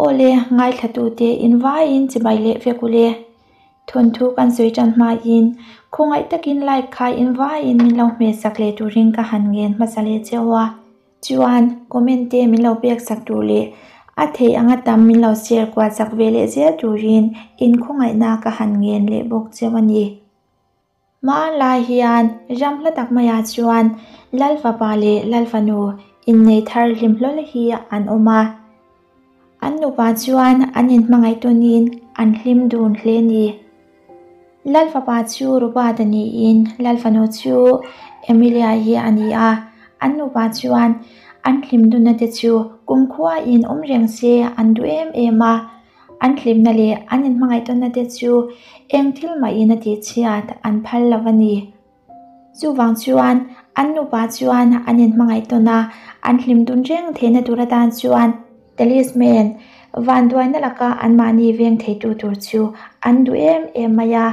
Awle, ngaithlatute in vaiin chibai leh vek ule. Thawnthu kan sawi tan hmain khawngaih takin like kha in vaiin min lo hmeh sak leh turin ka han ngen hmasa leh cheu a. Chuan comment te min lo pek sak tur leh a theih anga tam min lo share kual sak ve leh zel turin in khawngaihna ka han ngen leh bawk cheu a ni. Hmanlai hian ram hla tak maiah chuan Lal fapa leh Lal fanu innei thar hlim hlawl hi an awm a. An nupa chuan an inhmangaih tawnin an hlim dun hle ni. Lal fapa chu Robert a niin Lal fanu chu Emilia hi a ni a. An nupa chuan an hlim dunna te chu kumkhuain awm reng se an duh em em a. An hlimna leh an inhmangaihtawnna te chu eng thil mahin a tihchhiat an phal lo a ni. Chuvang chuan an nupa chuan an inhmangaihtawn a, an hlim dun reng theihna tur atan chuan talisman vanduaina laka anmahni veng theitu tur chu an duh em em mai a.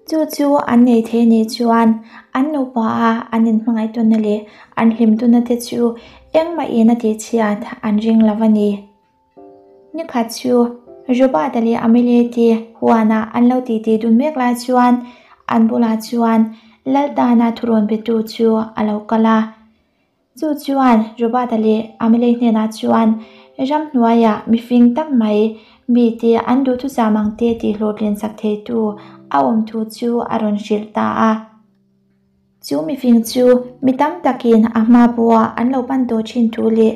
Chu chu an nei thei nih chuan an nupa a an inhmangaihtawnna leh an hlim dunna te chu engmahin a tihchhiat an ring lo a ni. Nikhat chu Robert-a leh Amelie te huanah an lo titi dun mek lai chuan an bulah chuan Laltana thurawn petu chu a lo kal a. Chu chuan Robert-a leh Amelie hnenah chuan ramhnuaiah mifing tak mai mite an duhthusam ang te tih hlawhtlin sak theitu a awm thu chu a rawn hrilh ta a. Chu mifing chu mi tam takin a hma pawha an lo pan tawh thin thu leh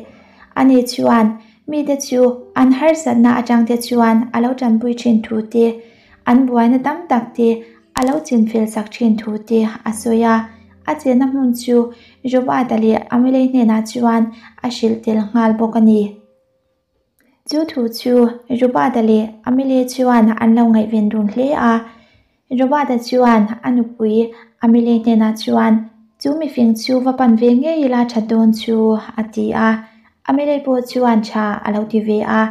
ani chuan mite chu an harsatna atangte chuan a lo tanpui thin thu te, an buaina tam tak te a lo chinfel sak thin thu te a sawi a. A chenna hmun chu Robert-a leh Amelie hnenah chuan a hrilh tel nghal bawk a ni. Chu thu chu Robert-a leh Amelie chuan an lo ngaihven dun hle a. Robert-a chuan a nupui Amelie hnenah chuan, Chu mifing chu va pan ve ngei ila tha dawn chu, a ti a. Amelie pawh chuan tha a lo ti ve a.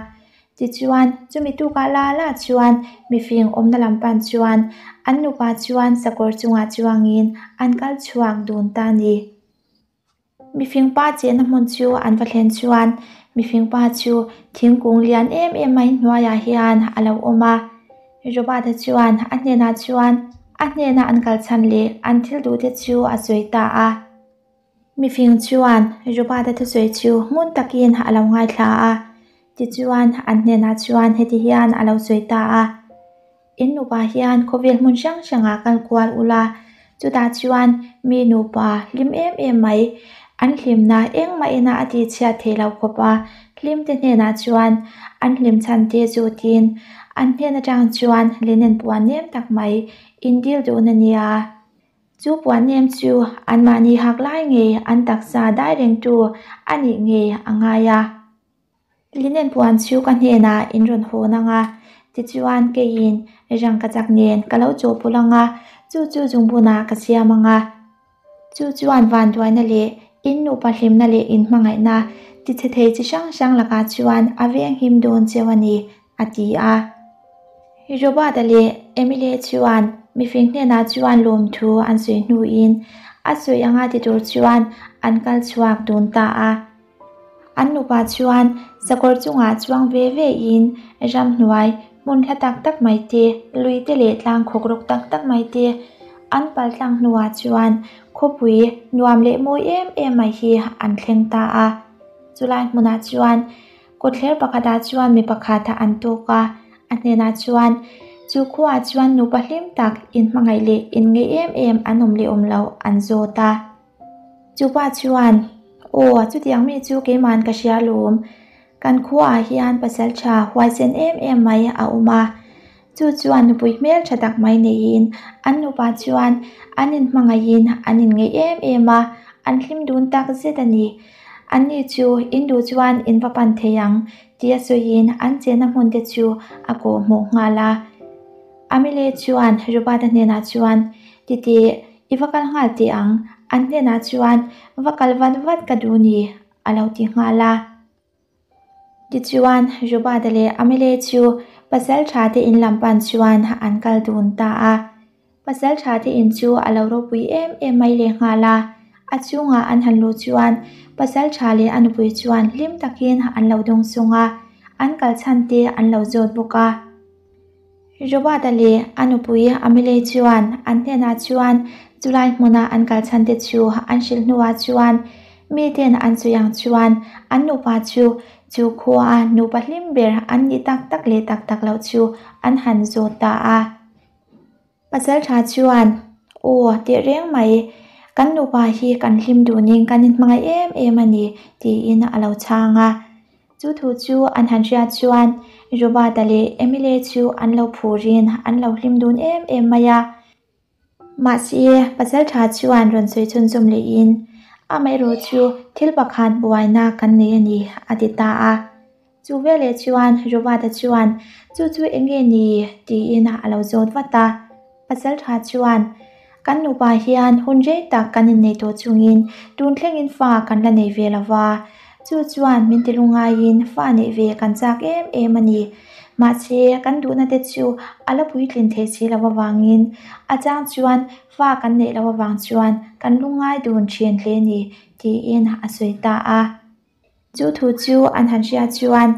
Tichuan, chumi tukah la la chuan mifing awmna lam pan chuan an nupa chuan sakawr chungah chuangin an kal chhuak dun ta a ni. Mifing pa chenna hmun chu an va thlen chuan mifing pa chu thingkung lian em em mai hnuaiah hian a lo awm a. Robert-a chuan a hnenah chuan a hnena an kal chhan leh an thil duh te chu a sawi ta a. Mifing chuan Robert-a thusawi chu ngun takin a lo ngaithla a, tichuan an hnenah chuan heti hian a lo sawi ta a. In nupa hian khawvel hmun hrang hrangah kal kual ula, chutah chuan mi nupa hlim em em mai, an hlimna engmah ina a tihchhiat theih loh khawp a, hlimte hnenah chuan an hlim chhan te zawtin an hnen atang chuan linen puan nem tak mai in dil dun a nia. Chu puan nem chu anmahni hak lai ngei an taksa dai rengtu a nih ngei a ngai a. Linen puan chu ka hnenah in rawn hawn ang a, tichuan keiin rangka chak nen ka lo chawhpawlh ang a, chu chu zungbunah ka siam ang a. Chu chuan vanduaina leh in nupa hlimna leh in hmangaihna tichhe thei chi hrang hrang lakah chuan a venghim dawn cheu a ni, a ti a. Robert-a leh Emily chuan mifing hnenah chuan lawmthu an sawi hnuin a sawi anga ti tur chuan an kal chhuak dun ta a. An nupa chuan sakawr chungah chuang ve ve in ramhnuai hmun hla tak tak mai te, lui te leh tlang khawk rawk tak tak mai te an pal tlang hnuah chuan khawpui nuam leh mawi em em mai hi an thleng ta a. Chulai hmunah chuan kawtthler pakhatah chuan mi pakhat an tawk a, a hnenah chuan chu khuaah chuan nupa hlim tak inhmangaih leh inngeih em em an awm leh awm loh an zawt a. Chu pa chuan, Aw, chutiang mi chu keima'n ka hria lawm. Kan khuaah hian pasal tha huaisen em em mai a awm a. Chu chuan nupui hmel tha tak mai neiin an nupa chuan an inhmangaihin an inngeih em em a, an hlim dun tak zet a ni. Anni chu in duh chuan in va pan thei ang tia sawiin an chenna hmun te chu a kawhhmuh nghal a. Amile chuan Robert-a hnenah chuan, Titeh, I va kal nghal teh ang, an hnenah chuan va kal vat vat ka duh ni, a lo ti nghal a. Tichuan, Robert-a leh Amile chu pasal tha te in lam pan chuan an kal dun ta a. Pasal tha te in chu a lo ropui em em mai leh nghal a. A chungah an han luh chuan pasal tha leh a nupui chuan hlim takin an lo dawng sung a. an kal chhan te an lo zawt bawk a. Robert-a leh a nupui Amelie chuan an hnenah chuan chulai hmuna an kal chhan te chu an hrilh hnuah chuan miten an sawi ang chuan an nupa chu chu khua nupa hlim ber an nih tak tak leh tak tak loh chu an han zawt ta a. Pasalṭha chuan, Aw, teh reng mai, kan nupa hi kan hlim dunin kan inhmangaih em em a ni, tiin a lo chhang a. Chu thu chu an han hriat chuan Robert-a leh Emily chu an lo phurin an lo hlim dun em em mai a. Mahse, pasalṭha chuan rawn sawi chhunzawm lehin, Amaherawhchu thil pakhat buaina kan nei a ni, a ti ta a. Chu veleh chuan Robert-a chuan, Chu chu eng nge ni? tiin a lo zawt vat a. Pasalṭha chuan, Kan nupa hian hun rei tak kan innei tawh chungin tun thlengin fa kan la nei ve lo va. Chu chuan min ti lungaiin fa neih ve kan chak em em a ni. Mahse, kan duhna te chu a la puitlin thei si lo avangin a chang chuan fa kan neih loh avang chuan kan lungngai dun ṭhin hle ni, tiin a sawi ta a. Chu thu chu an han hria chuan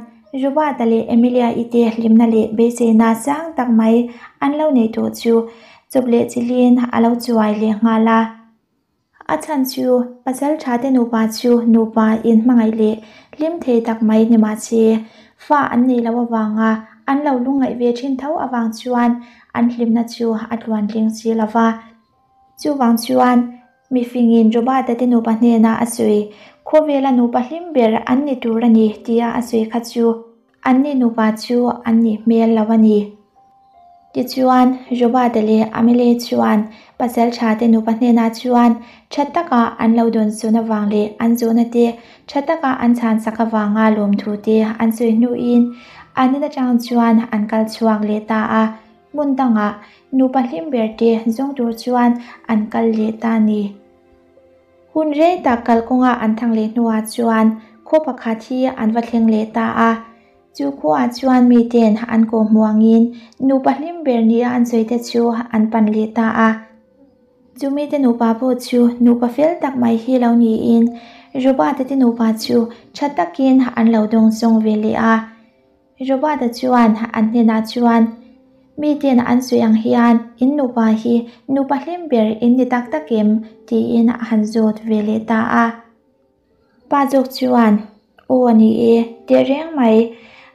Robert-a leh Emilia-i te hlimna leh beiseina sang tak mai an lo neih tawh chu chawp leh chilhin a lo chuai leh nghal a. A chhan chu pasal tha te nupa chu nupa inhmangaih leh hlim thei tak mai ni mahse fa an neih loh avanga an lo lungngaih ve thin tho avang chuan an hlimna chu a tluantling si lo va. Chuvang chuan mifingin Robert-a te nupa hnenah a sawi, Khawvela nupa hlim ber an ni tur a ni tia a sawi kha chu anni nupa chu an nih hmel lo a ni. Tichuan, Robert-a leh Amelie chuan pasal tha te nupa hnenah chuan tha taka an lo dawnsawn avang leh an zawhna te tha taka an chhansak avanga lawmthu te an sawi hnuin an in atang chuan an kal chhuak leh ta a. Hmun dangah nupa hlim ber te zawng tur chuan an kal leh ta ni. Hun rei tak kalkawnga an thang leh hnuah chuan khaw pakhat hi an va thleng leh ta a. Chu khuaah chuan miten an kawhhmuh angin nupa hlim ber nia an sawi te chu an pan leh ta a. Chumite nupa pawh chu nupa fel tak mai hi lo niin Robert-a te nupa chu tha takin an lo dawngsawng ve leh a. Robert-a chuan an hnenah chuan, Miten an sawi ang hian in nupa hi nupa hlim ber in ni tak tak em? tiin a han zawt ve leh ta a. Pa zawk chuan, Aw ni e, tehreng mai,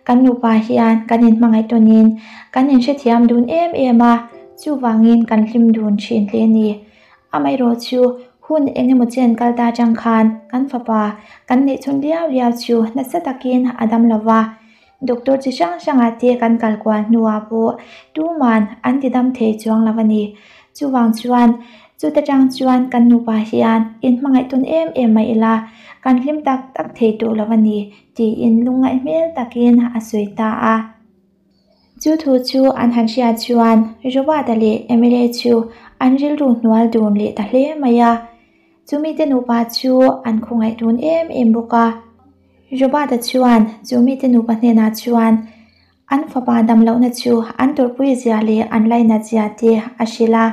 kan nupa hian kan inhmangaih tawnin kan inhrethiam dun em em a, chuvangin kan hlim dun thin hle ni. Amaherawhchu hun eng emaw chen kal ta atang khan kan fapa kan neih chhun liau liau chu nasa takin a dam lo va, doctor chi hrang hrangah te kan kal kual hnuah pawh tuman an ti dam thei chuang lo a ni. Chuvang chuan chuta tang chuan kan nupa hian inhmangaih tawn em em mai ila kan hlim tak tak thei tawh lo a ni tiin lungngaih hmel takin a sawi ta a. Chu thu chu an han hriat chuan Robert-a leh Emily chu an rilru hnual dun leh ta hle mai a. Chumite nupa chu an khawngaih dun em em bawk a. Robert-a chuan chumite nupa hnenah chuan an fapa damlohna chu an tawrhpui zia leh an lainat zia te a hrilh a.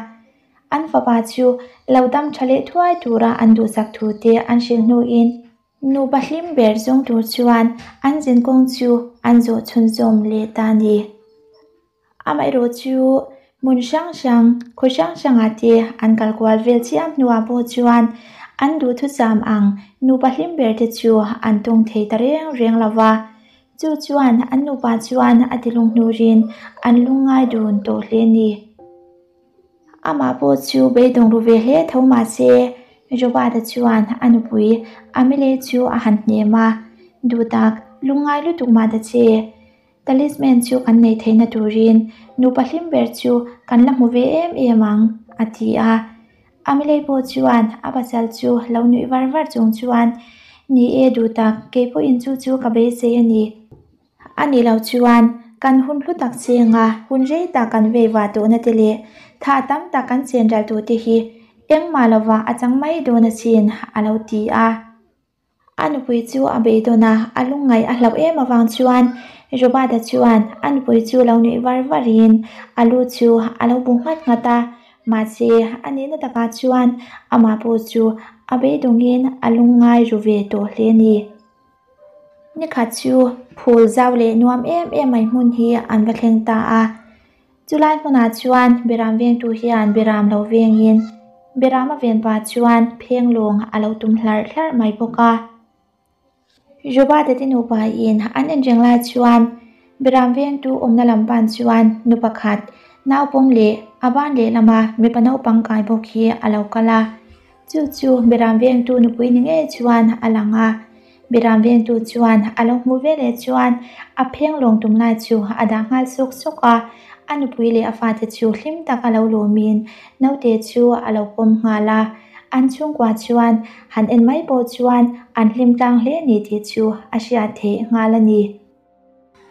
An fapa chu lo dam tha leh thuai tura an duhsak thu te an hrilh hnuin Nupa hlim ber zawng tur chuan an zinkawng chu an zawh chhunzawm leh ta a ni. Amaherawh chu hmun hrang hrang, khaw hrang hrangah te an kal kual vel chiam hnuah pawh chuan an duhthusam ang nupa hlim ber te chu an tawng thei ta reng reng lo va. Chu chuan an nupa chuan a ti lunghnurin an lungngai dun tawh hle a ni. Amah pawh chu beidawng ru ve hle tho mah se, Robert-a chuan a nupui Amelie chu a han hnem a, Duhtak, lungngai lutuk mah ta che. Talisman chu kan neih theihna turin nupa hlim ber chu kan la hmu ve em em ang, a ti a. Amelie pawh chuan a pasal chu lo nuih var var chung chuan, Ni e duhtak, kei pawhin chu chu ka beisei a ni. A nih loh chuan kan hun hlu tak chenga hun rei tak kan vei vah tawhna te leh thah tam tak kan chen ral tawh te hi engmah lovah a chang mai dawn asin a lo ti a. A nupui chu a beidawn a, a lungngaih a hlauh em avang chuan Robert-a chuan a nupui chu lo nuih var varin a lu chu a lo bu nghat nghat a, mahse a nihna takah chuan amah pawh chu a beidawngin a lungngai ru ve tawh hle a ni. Nikhat chu phul zau leh nuam em em mai hmun hi an va thleng ta a. Chulai hmunah chuan Beram vengtu hian Beram lo vengin Beram a ven pah chuan pheng lawng a lo tum hlarh hlarh mai bawk a. Joba te nupa in an en reng lai chuan Beram vengtu awmna lam pan chuan nu pakhat naupawm leh a ban lehlama mipa naupang kai bawk hi a lo kal a. Chu chu Beram vengtu nupui ni ngei chuan a lang a. Beram vengtu chuan a lo hmuh veleh chuan a pheng lawng tum lai chu a dah nghal sawk sawk a. A nupui leh a fate chu hlim tak a lo lawmin naute chu a lo pawm nghal a. An chhungkua chuan han en mai pawh chuan an hlim tlang hle ni tih chu a hriat theih nghal a ni.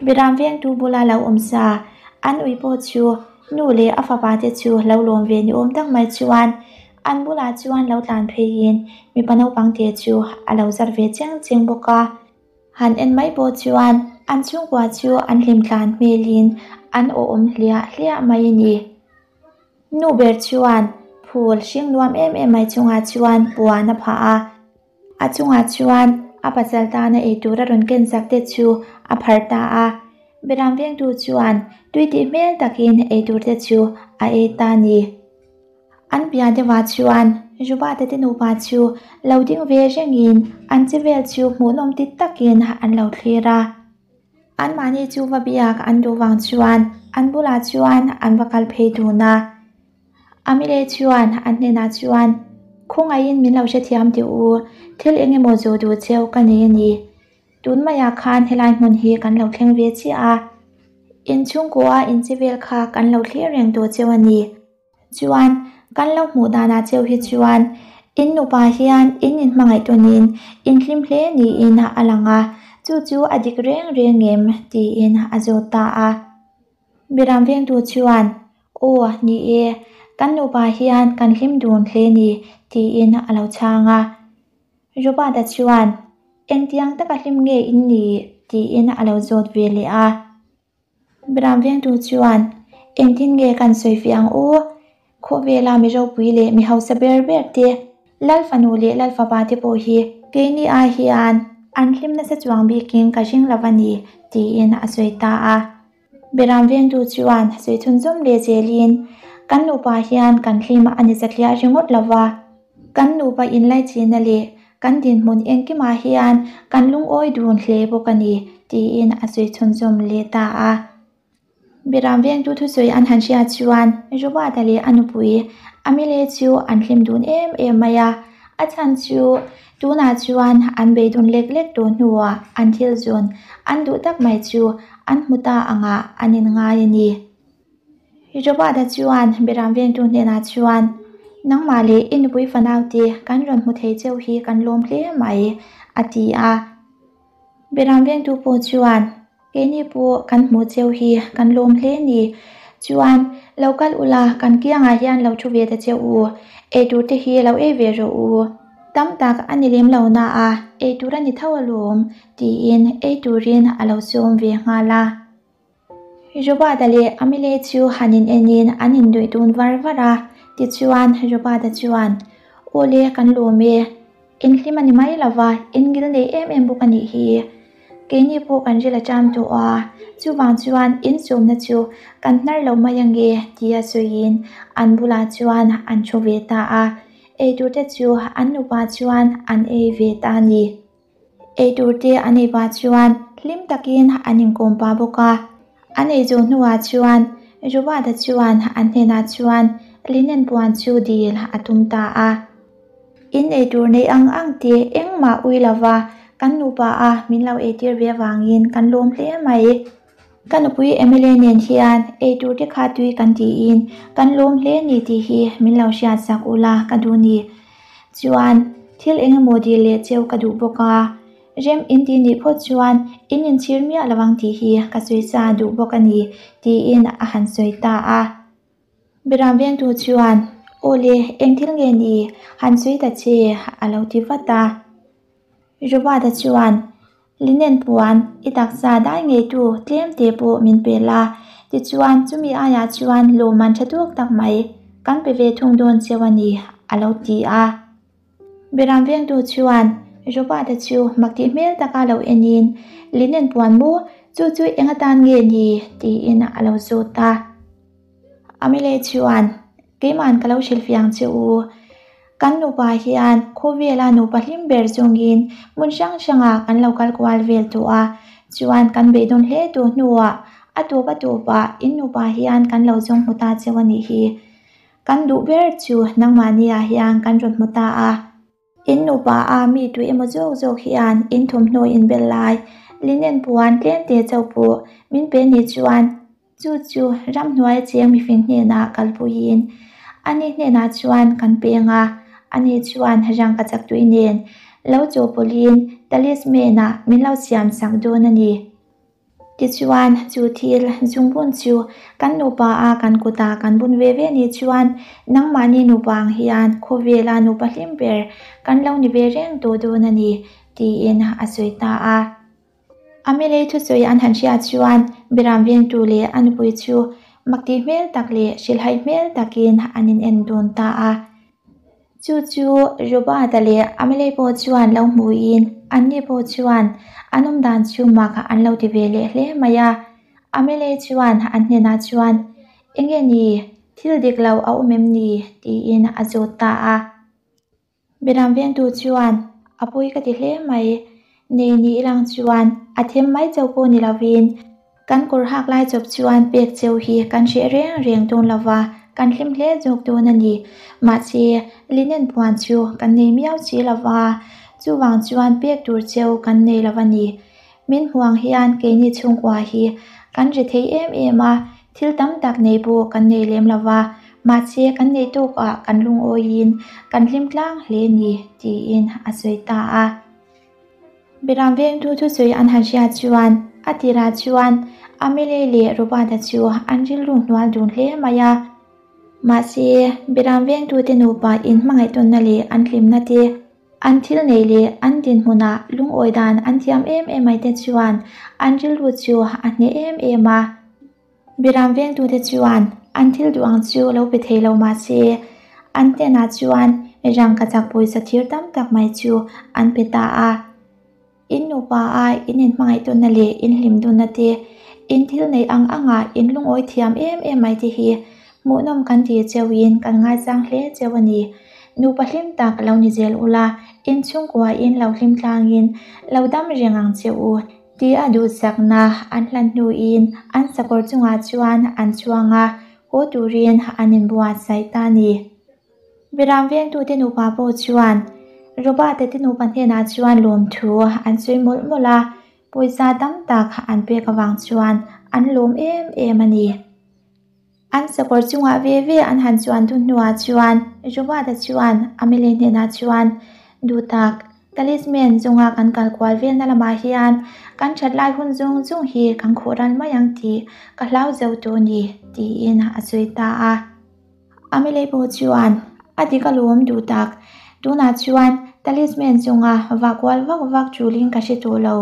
Beram vengtu bula lo awm sa an ui pawh chu nu leh a fapa te chu lo lawm ve ni awm tak mai chuan an bulah chuan lo tlan pheiin mipa naupang te chu a lo zar ve chiang chiang bawk a. Han en mai pawh chuan an chhungkua chu an hlim tlan hmelin an awhawm hliah hliah mai a ni. Nu ber chuan phul hring nuam em em mai chungah chuan puan a phah a, a chungah chuan a pasal tana eitur a rawn ken zak te chu a pharh ta a. Beram vengtu chuan tui tih hmel takin eitur te chu a ei ta a ni. An piah deuhah chuan Jubata te nupa chu lo ding ve rengin an che vel chu hmuhnawm ti takin an lo thlir a. Anmahni chu va biak an duh vang chuan an bulah chuan an va kal phei dun a. Amile chuan an hnenah chuan, Khawngaihin min lo hrethiam teh u, thil eng emaw zawh duh cheu ka nei a ni. Tun maiah khan helai hmun hi kan lo thleng ve chiah a, inchhungkua inchi vel kha kan lo thlir reng tawh cheu a ni. Chuan, kan lo hmuh danah cheu hi chuan in nupa hian in inhmangaih tawnin in hlim hle niin a lang a, chu chu a dik reng reng em? tiin a zawt ta a. Biram vengtu chuan, Aw, ni e, kan nupa hian kan hlim dun hle ni, tiin a lo chhang a. Robert-a chuan, Engtiang taka hlim nge in nih? tiin a lo zawt ve leh a. Biram vengtu chuan, Engtin nge kan sawi ve ang u? Khawvela mi ropui leh mi hausa ber ber te, Lal fanu leh Lal fapa te pawh hi keini ai hian an hlim nasa chuang bikin ka ring lo a ni, tiin a sawi ta a. Biram vengtu chuan sawi chhunzawm leh zelin, Kan nupa hian kan hlim a ni satliah ringawt lo va, kan nupa inlaichina leh Kan dinhmun engkimah hian kan lungawi dun hle bawk a ni, tiin a sawi chhunzawm leh ta a. Biram vengtu thusawi an han hriat chuan Robert-a leh a nupui Amile chu an hlim dun em em mai a, a chhan chu tunah chuan an beidun lek lek tawh hnuah an thil zawn an duh tak mai chu an hmu ta angah an inngai a ni. Robert-a chuan Biram vengtu hnenah chuan, Nangmah leh i nupui fanaute kan rawn hmu thei cheu hi kan lawm hle mai, a ti a. Biram vengtu pawh chuan, Keini pawh kan hmuh cheu hi kan lawm hle ni. Chuan, lo kal ula kan kiangah hian lo thu ve ta che u, eitur te hi lo ei ve rawh u. Tam tak a ni lem lo na a, eitur a ni tho alawm, tiin ei turin a lo sawm ve nghal a. Robert-a leh Amile chu han in enin an induih dun var var a, tichuan Robert-a chuan, Aw le, kan lawm e, in hlim a ni mai lo va, in ngil nei em em bawk a nih hi. Keini pawh kan ril a ṭam tawh a, chuvang chuan in sawmna chu kan hnar lo mai ange, tia sawiin an bulah chuan an thu ve ta a, eitur te chu an nupa chuan an ei ve ta a ni. Eitur te an ei pah chuan hlim takin an inkawm pah bawk a. An ei zawh hnuah chuan Robert-a chuan an hnenah chuan linen puan chu dil a tum ta a. In eitur neih ang ang te engmah ui lova kan nupa a min lo eitir ve avangin kan lawm hle mai. Ka nupui Emily nen hian eitur te kha tui kan tiin kan lawm hle ni tih hi min lo hriat sak ula ka duh ni. Chuan thil eng emaw dil leh cheu ka duh bawk a, rem in tih nih phawt chuan in inchhir miah lo ang tih hi ka sawi sa duh bawk a ni tiin a han sawi ta a. Biram vengtu chuan, Aw le, eng thil nge ni? Han sawi ta che a lo ti vat a. Robert-a chuan, Linen puan, i taksa dai ngeitu tlem te pawh min pe la, tichuan chumi aiah chuan lawmman tha tawk tak mai kan pe ve thung dawn cheu a ni, a lo ti a. Biram vengtu chuan Robert-a chu mak tih hmel taka lo enin, Linen puan maw? Chu chu eng atan nge ni? tiin a lo zawt a. Amile chuan, Keima'n ka lo hrilhfiang che u. Kan nupa hian khawvela nupa hlim ber zawngin hmun hrang hrangah kan lo kal kual vel tawh a, chuan kan beidawn hle tawh hnuah a tawp a tawpah in nupa hian kan lo zawng hmu ta cheu a nih hi. Kan duh ber chu nangmahniah hian kan rawn hmu ta a. In nupa a mi tui emaw zawk zawk hian in thawmhnaw in bel lai linen puan tlem te chauh pawh min pe ni chuan chu chu ramhnuai cheng mifing hnenah kalpuiin ani hnenah chuan kan peng a, ani chuan rangkachak tui nen lo chawhpawlhin talisman ah min lo siam sak dawn a ni. Tichuan, chu thil zungbun chu kan nupa a kan kuta kan bun ve ve ni chuan nangmahni nupa ang hian khawvela nupa hlim ber kan lo ni ve reng tawh dawn a ni, tiin a sawi ta a. Amelei thusawi an han hriat chuan Biram vengtu leh a nupui chu maktih hmel tak leh hrilhhaih hmel takin an in en dun ta a. Chu chu Robert-a leh Amelie pawh chuan lo hmuhin anni pawh chuan an awm dan chu mak an lo ti ve leh hle mai a. Amelie chuan an hnenah chuan, Enge ni, thil dik lo a awm em ni? tiin a zawt ta a. Beram vengtu chuan, A pawi ka ti hle mai, nei ni ilang chuan a them mai chauh pawh ni lovin Kan kawr hak lai chawp chuan pek cheu hi kan hreh reng reng dawn lo va, kan hlim hle zawk dawn a ni. Mahse, linen puan chu kan nei miau si lo va, chuvang chuan pek tur cheu kan nei lo a ni. Min hmuang hian keini chhungkua hi kan ri thei em em a, thil tam tak nei pawh kan nei lem lo va, mahse kan neih tawkah kan lungawiin kan hlim tlang hle ni, tiin a sawi ta a. Beram vengtu thusawi an han hriat chuan a tirah chuan Amelie leh Robert-a chu an rilru hnual dun hle mai a. Mahse, Beram vengtute nupa inhmangaih tawnna leh an hlimna te, an thil neih leh an dinhmunah lungawi dan an thiam em em mai te chuan an rilru chu a hneh em em a. Biram vengtute chuan an thil duh ang chu lo pe thei lo mah se, an hnenah chuan rangkachak pawisa thir tam tak mai chu an pe ta a. In nupa a in inhmangaih tawnna leh in hlim dunna te, in thil neih ang anga in lungawi thiam em em mai te hi hmuhnawm kan ti cheuhin kan ngaisang hle cheu a ni. Nupa hlim tak lo ni zel ula, in chhungkuain lo hlim tlangin lo dam reng ang che u. Ti a duhsakna an hlan hnuin an sakawr chungah chuan an chuang a, haw turin an inbuatsaih ta a ni. Beram vengtute nupa pawh chuan Robert-a te nupa hnenah chuan lawmthu an sawi mawlh mawlh a, pawisa tam tak an pek avang chuan an lawm em em a ni. An sakawr chungah ve ve an han chuan dun hnuah chuan Robert-a chuan Amelie hnenah chuan, Duhtak, talisman zawnga kan kal kual velna lamah hian kan that lai hun zawng zawng hi kan khuh ral mai ang tih ka hlau zo tawh a ni, tiin a sawi ta a. Amelie pawh chuan, A dik alawm duhtak, tunah chuan talisman zawnga vah kual vak vak tulin ka hre tawh lo,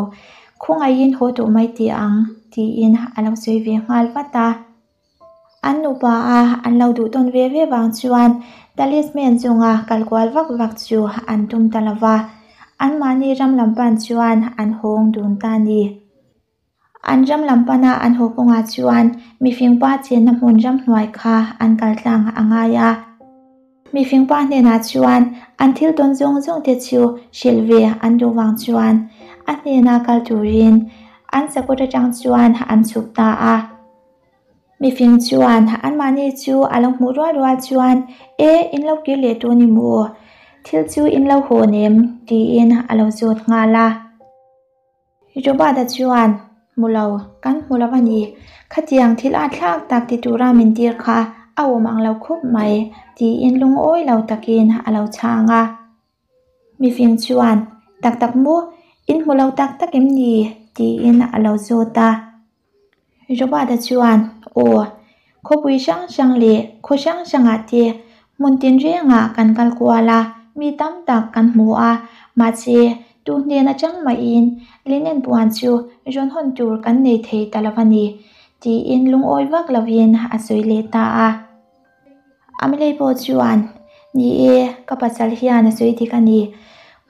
khawngaihin haw tawh mai teh ang, tiin a lo sawi ve nghal vat a. An nupa a an lo duh tawn ve ve vang chuan talisman chunga kal kual vak vak chu an tum ta lo va, anmahni ram lam pan chuan an hawng dun ta a ni. An ram lam pana an haw kawngah chuan mifingpa chenna hmun ramhnuai kha an kal tlang a ngai a. Mifingpa hnenah chuan an thil tawn zawng zawng te chu hrilh ve an duh vang chuan a hnena kal turin an sakawt atang chuan an chhuk ta a. Mifing chuan anmahni chu a lo hmuh rual rual chuan, E, in lo kir leh tûn i maw? Thil chu in lo hawn em? tiin a lo zawt nghal a. Robert-a chuan, Hmu lo, kan hmu lo a ni. Khatiang thil a thlak tak ti tura min tir kha a awm ang lo khawp mai, tiin lungawi lo takin a lo chhang a. Mifing chuan, Tak tak maw? In hmu lo tak tak em ni? tiin a lo zawt a. Robert-a chuan, Aw, khawpui hrang hrang leh khaw hrang hrangah te hmun tinrengah kan kal kual a, mi tam tak kan hmu a, mahse tu hnen atang mahin linen puan chu rawn hawn tur kan nei thei ta lo a ni, tiin lungawi vak lovin a sawi leh ta a. Amelie pawh chuan, Ni e, ka pasal hian a sawi dik a ni.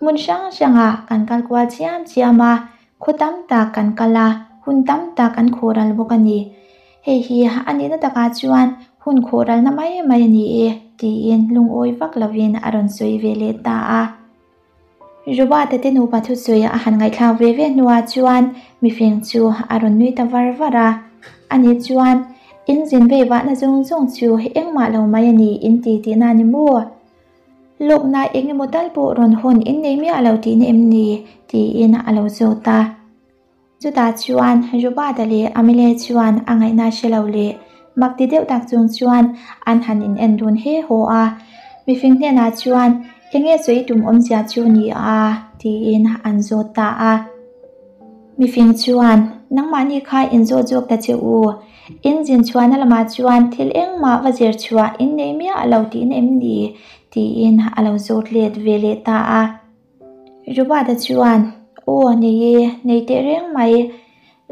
Hmun hrang hrangah kan kal kual chiam chiam a, khaw tam tak kan kal a, hun tam tak kan khawhral bawk a ni. Hei hi a nihna takah chuan hun khawhralna mai mai a ni e, tiin lungawi vak lovin a rawn sawi ve leh ta a. Robert-a te nupa thusawi a han ngaihthlak ve ve hnuah chuan mifing chu a rawn nui ta var var a. Ani chuan, In zin vei vahna zawng zawng chu engmah lo mai a ni in ti tihna a ni maw? Lawkna eng emaw tal pawh rawn hawn in nei miah lo tihna em ni? tiin a lo zawt a. Chutah chuan Robert-a leh Amelia chuan a ngaihna hre lo leh mak ti deuh tak chung chuan an han in en dun he haw a. Mifing hnenah chuan enge sawi tum awmzia chu ni a? tiin an zawt ta a. Mifing chuan nangmahni kha in zawt zawk ta che u. In zin chhuahna lamah chuan thil engmah va zir chhuah in nei miah lo tihna em ni? tiin a lo zawt let ve leh ta a. Robert-a chuan, Aw, nei e, nei teh reng mai.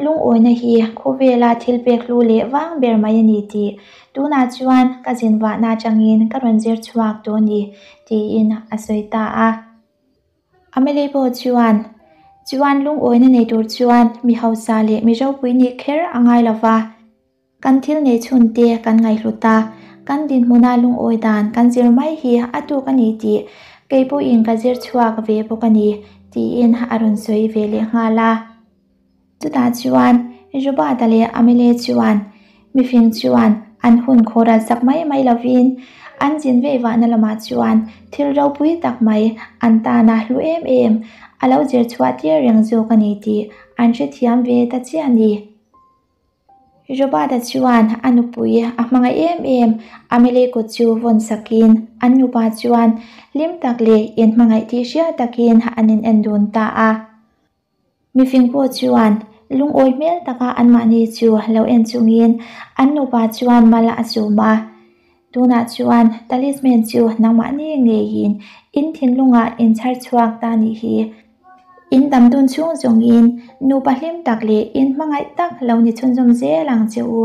Lungawina hi khawvela thil pek hlu leh vang ber mai a ni tih tunah chuan ka zin vahna atangin ka rawn zir chhuak tawh a ni, tiin a sawi ta a. Amelie pawh chuan, Chuan lungawina nei tur chuan mi hausa leh mi ropui nih kher a ngai lo va. Kan thil nei chhun te kan ngaihhlut a, kan dinhmuna lungawi dan kan zir mai hi a tuk a ni tih kei pawhin ka zir chhuak ve bawk a ni, tiin a rawn sawi ve leh nghal a. Chutah chuan Robert-a leh Amelie chuan mifing chuan an hun khawhral sak mai mai lovin an zin vei vahna lamah chuan thil ropui tak mai an tana hlu em em a lo zir chhuah tir reng zawk a ni tih an hrethiam ve ta chiah a ni. Robert-a chuan a nupui a hmangaih em em Amelie kut chu vawn sakin an nupa chuan hlim tak leh inhmangaih tih hriat takin an in en dun ta a. Mifing pawh chuan lungawi hmel taka anmahni chu lo en chungin an nupa chuan mal a sum a. Tunah chuan talisman chu nangmahni ngeiin in thinlungah in chhar chhuak ta nih hi. In dam dun chhung zawngin nupa hlim tak leh in hmangaih tak lo ni chhunzawm zel ang che u.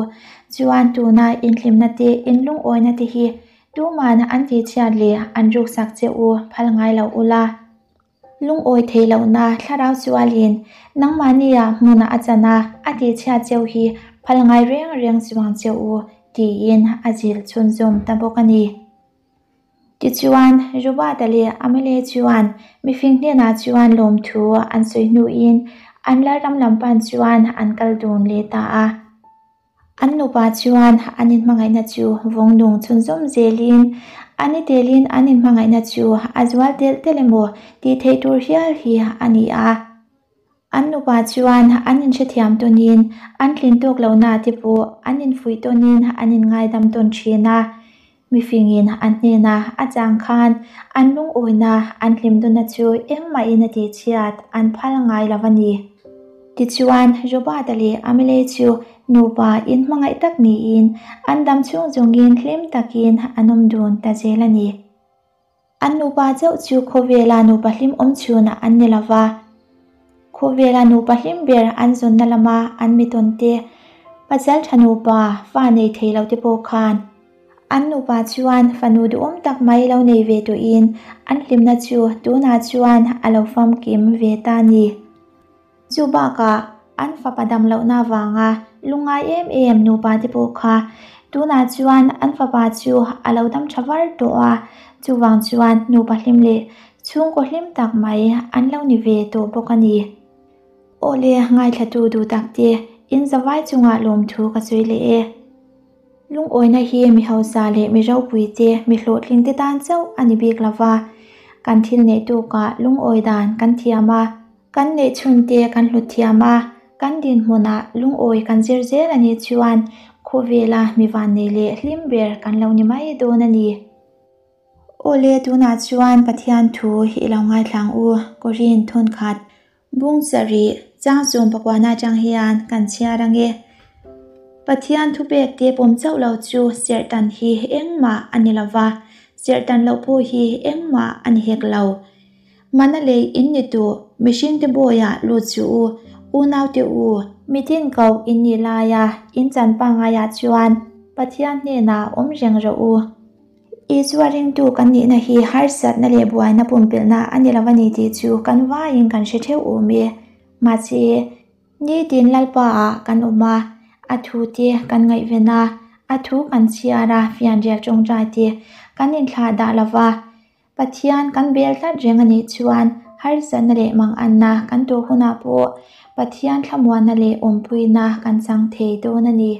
Chuan tuna in hlimna te, in lungawina te hi tuman an tihchhiat leh an ruksak che u phal ngai lo ula. Lungawi thei lohna thlarau sualin nangmahnia hmuna a chan a, a tihchhiat cheu hi phal ngai reng reng chuang che u tiin a zilh chhunzawm ta bawk a ni. Tichuan, Robert-a leh Amelia chuan mifing hnenah chuan lawmthu an sawi hnuin an lalram lam pan chuan an kal dun leh ta a. An nupa chuan an inhmangaihna chu vawng nung chhunzawm zelin an i telin an inhmangaihna chu a zual telh telh emaw tih theih tur hial hi a ni a. An nupa chuan an inhrethiam tawnin an tlin tawk lohna te pawh an infuih tawnin an inngaidam tawn thin a. Mifingin an hnenah a chang khan an lungawina an hlimdawna chu engmahin a tihchhiat an phal ngai lo a ni. Tichuan, Robert-a leh Amelie chu nupa inhmangaih tak niin an dam chhung zawngin hlim takin an awm dun ta zel a ni. An nupa chauh chu khawvela nupa hlim awm chhunah an ni lo va. Khawvela nupa hlim ber an zawnna lama an mi tawn te, pasal tha nupa fa nei thei lo te pawh khan an nupa chuan fanu duhawm tak mai lo nei ve tawhin an hlimna chu tunah chuan a lo famkim ve ta a ni. Chu bakah an fapa dam lohna avanga lungngai em em nupa te pawh kha tunah chuan an fapa chu a lo dam tha var tawh a, chuvang chuan nupa hlim leh chhungkaw hlim tak mai an lo ni ve tawh bawk a ni. Awle ngaithlatu duh tak te in zavai chungah lawmthu ka sawi leh e. Lungawina hi mi hausa leh mi ropui te, mi hlawhtling te tan chauh a ni bik lova, kan thil neih tukah lungawi dan kan thiam a, Kan neihchhunte kan hlut thiam a, kan dinhmunah lungawi kan zir zel a nih chuan khawvela mi vannei leh hlim ber kan lo ni mai dawn a ni. Awle tunah chuan Pathian thu hi i lo ngaithlang u, Korin thawnkhat bung sarih chang sawm pakuana atang hian kan chhiar ang e. Pathian thupek te pawm chauh lo chu serhtan hi engmah a ni lova, serhtan loh pawh hi engmah a ni hek lo. Mana lei in ni tu mihringte bawiah lut suh u, unaute u. Mitin ko in nih laia in chan pangaiah chuan Pathian hnenah awm reng rawh u. Isua ringtu kan nihna hi harsatna leh buaina pumpelhna a ni lo a ni tih chu kan vaiin kan hre theuh awm e. Mahse, nitin Lalpa ah kan awm a, a thu te kan ngaihven a, a thu kan chhiar a, fianrial tawngtai te kan inthlah dah lo va, Pathian kan bel tlat reng a nih chuan harsatna leh manganna kan tawh hunah pawh Pathian thlamuanna leh awmpuina kan chang thei dawn a ni.